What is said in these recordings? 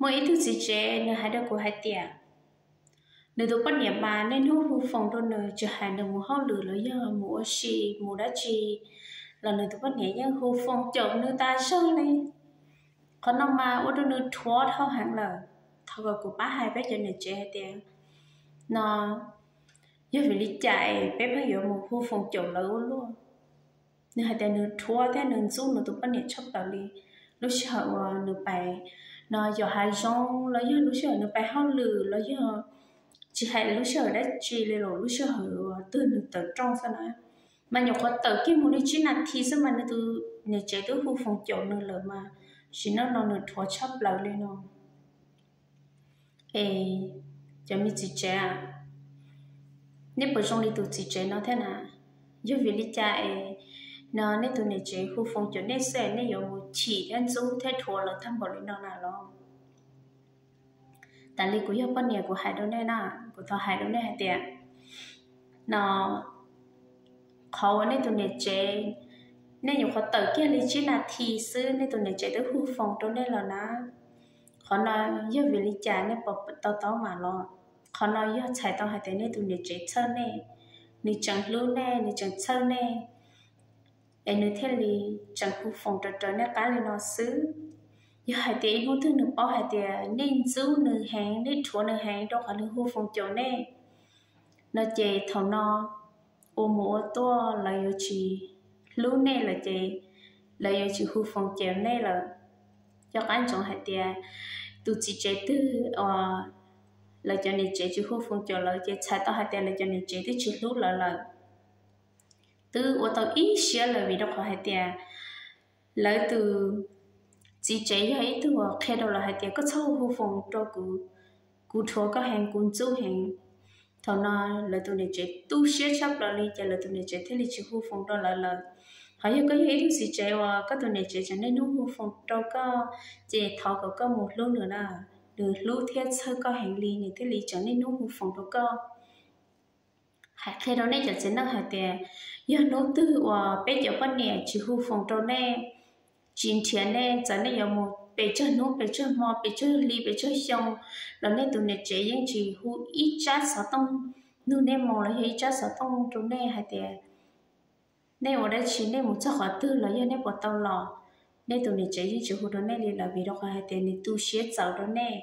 Muaj ib tug txiv tsev nws hais rau kuv hais tias, nws tus poj niam mas niaj hnub hu foos rau nws, tsis hais nws mus hauj lwm los yog mus ua si mus dab tsi los nws tus poj niam yeej hu foos caum nws tas zog li. Qhov no mas ua rau nws dhuav dhau heev lawm. Thov kom kuv pab hais peb cov niam tsev hais tias, no yog vim li cas es peb pheej yuav mus hu foos caum lawv ua luaj. Nws hais tias nws dhuav thiab nws ntxub nws tus poj niam tshaj plaws li. Lub sij hawm uas nws pais no yos hav zoov los yog lub sij hawm nws pais hauj lwm los yog tsis hais lub sij hawm dab tsi li los lub sij hawm uas twg nws tawm rooj xwb na, mas nyuam qhuav tawm kiag mus li tsib nas this xwb mas nws tus niam tsev twb hu foos caum nws lawm mas, sim neej no nws dhuav tshaj plaws li no. Es cov me txiv tsev, nej puas zoo li tus txiv tsev no thiab na? Yog vim li cas es no nej tus niam tsev hu foos caum nej xwb nej yuav mus chim thiab ntxub thiab dhuav lawv tag npaum li no na los? Tas li kuv yog poj niam kuv hais rau nej na, kuv thov hais rau nej hais tias, no qhov uas nej tus niam tsev, nej nyuam qhuav tawm kiag li tsib nas this xwb nej tus niam tsev twb hu foos rau nej lawm na. Qhov no yog vim li cas nej puas to taub mas los? Qhov no yog txhais tau hais tias nej tus niam tsev txhawj nej, nws tseem hlub nej, nws tseem txhawj nej, es nws thiaj li tseem hu foos raws raws nej qab li no xwb. Yog hais tias ib hnub twg nws paub hais tias nej ntxub nws heev, nej dhuav nws heev rau qhov nws hu foos caum nej no ces thaum no ua mus ua tuaj lawv yuav tsis hlub nej lawm ces lawv yuav tsis hu foos caum nej lawm. Cov qab ntsoov hais tias tus txiv tsev twg uas lawv cov niam tsev tsis hu foos caum lawv ces txhais tau hais tias lawv cov niam tsev twb tsis hlub lawv lawm. Twb ua tau ib siab lawm vim rau qhov hais tias lawv tus txiv tsev yog ib tug uas qhia rau lawv hais tias koj txhob hu foos rau kuv, kuv dhuav koj heev, kuv ntxub heev. Thaum no lawv tus niam tsev tu siab tshaj plaws li ces lawv tus niam tsev thiaj li tsis hu foos rau lawv lawm. Ho yog koj yog ib tug txiv tsev uas koj tus niam tsev tseem niaj hnub hu foos rau koj, ces thov kom koj mus hlub nws na. Nws hlub thiab txhawj koj heev li nws thiaj li tseem niaj hnub hu foos rau koj. Hais qhia rau nej cov txiv neej hais tias, yog hnub twg uas peb cov poj niam tsis hu foos rau nej, tsis nrhiav nej, txawm nej yuav mus pes tsawg hnub pes tsawg hmo pes tsawg hli pes tsawg xyoo los nej tus niam tsev yeej tsis hu ib tsab xov tooj nug nej mus los yog ib tsab xov tooj rau nej hais tias nej ua dab tsi, nej mus txog qhov twg los yog nej puas tau los, nej tus niam tsev yeej tsis hu rau nej li lawm vim rau qhov hais tias nws tu siab txaus rau nej.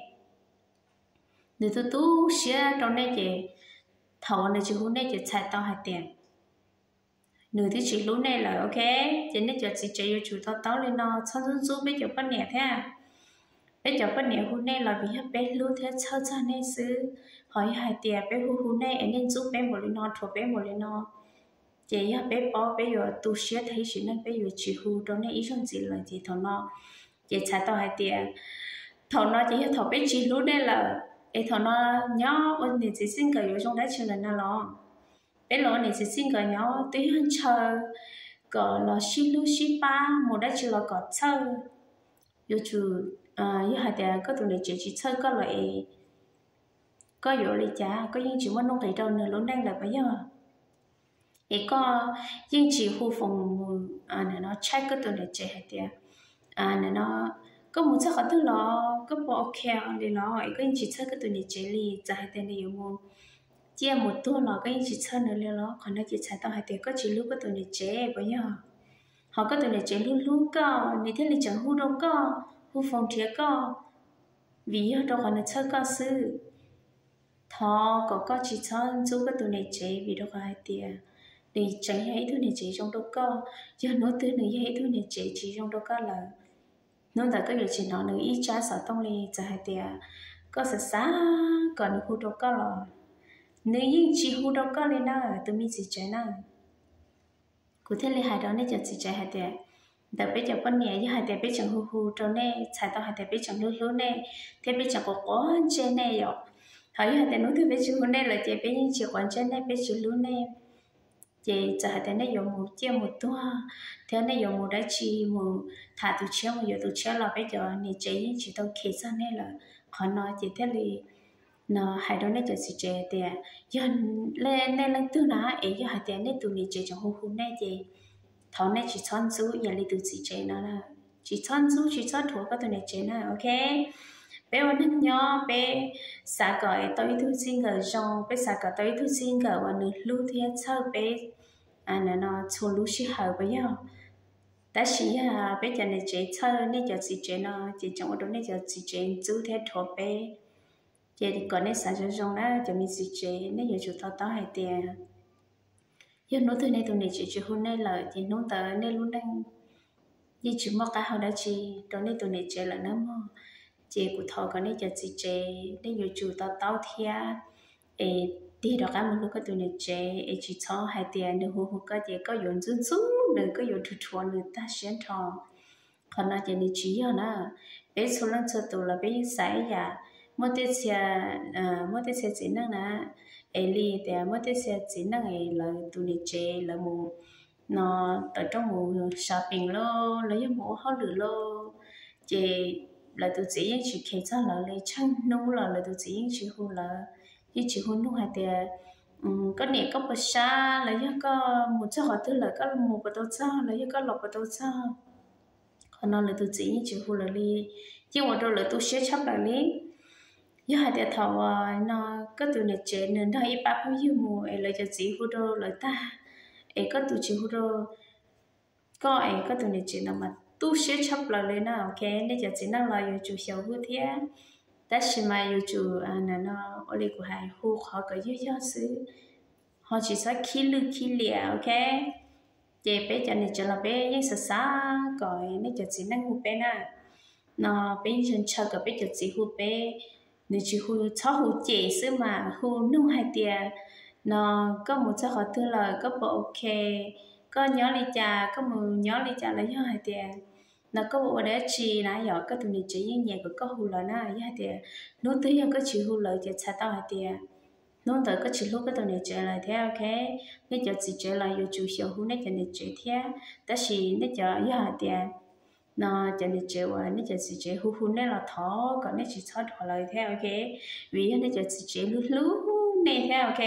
Nws tu tu siab rau nej ces thaum uas nws tsis hu nej ces txhais tau hais tias nws twb tsis hlub nej lawm, ok? Ces nej cov txiv tsev yuav tsum to taub li no, txhob ntxub ntxub peb cov poj niam thiab. Peb cov poj niam hu nej los vim yog peb hlub thiab txhawj txog nej xwb. Ho yog hais tias peb hu hu nej es nej ntxub peb npaum li no, rhuav peb npaum li no, ces yog peb paub peb yuav tu siab tag ib sim neej, peb yuav tsis hu rau nej ib zaug ntxiv lawm ces thaum no ces txhais tau hais tias thaum no ces yog thaum peb tsis hlub nej lawm. Es thaum no nyob ua niam txiv txij nkawm yuav zoo dab tsi lawm na los? Peb los ua niam txiv txij nkawm nyob twb yog ntshaw kom los sib hlub sib pab, mus dab tsi los kom txhawj. Yuav tsum, yog hais tias koj tus niam tsev tsis txhawj koj lawm es koj yuav ua li cas? Koj yeej tsis muaj nuj nqis rau nws lub neej lawm puas yog? Es koj yeej tsis hu foos mus nim no tshaj koj tus niam tsev hais tias, nim no koj mus txog qhov twg los koj puas ok li los? Es koj yeej tsis txhawj koj tus niam tsev li, txawm hais tias nws yuav mus ciaj mus tuag los koj yeej tsis txhawj nws li los? Qhov no ces txhais tau hais tias koj tsis hlub koj tus niam tsev puas yog? Ho koj tus niam tsev hlub hlub koj nws thiaj li tseem hu rau koj, hu foos nrhiav koj, vim yog rau qhov nws txhawj koj xwb. Thov kom koj tsis txhob ntxub koj tus niam tsev vim rau qhov hais tias nws tseem yog ib tug niam tsev zoo rau koj. Yog hnub twg nws yog ib tug niam tsev tsis zoo rau koj lawm, hnub ntawd koj yuav tsis hnov nws ib tsab xov tooj li. Txawm hais tias koj xav xav kom nws hu rau koj los nws yeej tsis hu rau koj li na, tus me txiv tsev na. Kuv thiaj li hais rau nej cov txiv tsev hais tias, ntawm peb cov poj niam yog hais tias peb tseem hu hu rau nej, txhais tau hais tias peb tseem hlub hlub nej thiab peb tseem quav quav ntsej nej yom. Ho yog hais tias hnub twg peb tsis hu nej lawm ces peb yeej tsis quav ntsej nej, peb tsis hlub nej. Ces txawm hais tias nej yuav mus ciaj mus tuag thiab nej yuav mus dab tsi, mus tham tus tshiab mus yuav tus tshiab los peb cov niam tsev yeej tsis tau khev txog nej lawm. Qhov no ces thiaj li no hais rau nej cov txiv tsev tias yog nej leej twg na es yog hais tias nej tus niam tsev tseem hu hu nej ces thov nej tsis txhob ntxub ib yam li tus txiv tsev no, tsis txhob ntxub tsis txhob rhuav koj tus niam tsev na, ok? Peb ua neeg nyob peb xav kom tau ib tug txij nkawm zoo, peb xav kom tau ib tug txij nkawm uas nws hlub thiab txhawj peb no txhua lub sij hawm puas yog? Tab sis yog peb cov niam tsev txhawj nej cov txiv tsev no ces tseem ua rau nej cov txiv tsev ntxub thiab rhuav peb. Ces kom nej xav zoo zoo na cov me txiv tsev, nej yuav tsum to taub hais tias yog hnub twg nej tus niam tsev tsis hu nej lawm ces hnub ntawd nej lub neej yeej tsis muaj qab hau dab tsi rau nej tus niam tsev lawm nawb mog. Ces kuv thov kom nej cov txiv tsev nej yuav tsum to taub thiab es tig rov qab mus hlub koj tus niam tsev es tsis txhob hais tias nws hu hu koj ces koj yuav ntxub ntxub nws, koj yuav rhuav rhuav nws tag siab nrho. Qhov no ces nws tsis yog na. Peb txhua leej txhua tus los peb yeej xav ib yam. Muaj tej txhia, muaj tej txhia txiv neej na, es li tias muaj tej txhia txiv neej es lawv tus niam tsev lawv mus no tawm rooj mus shopping lauj, los yog mus ua hauj lwm lauj, ces lawv tus txiv yeej tsis kheev txog lawv li, tsheej hnub los lawv tus txiv yeej tsis hu lawv, yeej tsis hu nug hais tias koj niam koj puas sab, los yog koj mus txog qhov twg lawm, koj mus puas tau txog, los yog koj los puas tau txog. Qhov no lawv tus txiv yeej tsis hu lawv li, yeej ua rau lawv tu siab tshaj plaws li. Yog hais tias thaum uas no koj tus niam tsev nws nrog ib pab phooj ywg mus es lawv cov txiv hu rau lawv tag, es koj tus tsis hu rau koj es koj tus niam tsev no mas tu siab tshaj plaws li na, ok? Nej cov txiv neej los yuav tsum xyaum hu thiab, tab sis mas yuav tsum no ua li kuv hais, hu qhov kom yog yog xwb, ho tsis txhob khib lwj khib liam, ok? Ces peb cov niam tsev los peb yeej xav xav kom nej cov txiv neej hu peb na, no peb yeej ntshaw kom peb cov txiv hu peb, nws tsis hu txhob hu cem xwb mas hu nug hais tias no koj mus txog qhov twg lawm, koj puas ok, koj nyob li cas, koj mus nyob li cas, los yog hais tias no koj ua dab tsi na, yog koj tus niam tsev yeej nyiam kom koj hu lawv na. Yog hais tias hnub twg yog koj tsis hu lawv ces txhais tau hais tias hnub ntawd koj tsis hlub koj tus niam tsev lawm thiab, ok? Nej cov txiv tsev los yuav tsum xyaum hu nej cov niam tsev thiab, tab sis nej cov, yog hais tias no cov niam tsev uas nej cov txiv tsev hu hu nej los thov kom nej tsis txhob rhuav lawv thiab, ok? Vim yog nej cov txiv tsev hlub hlub nej thiab, ok?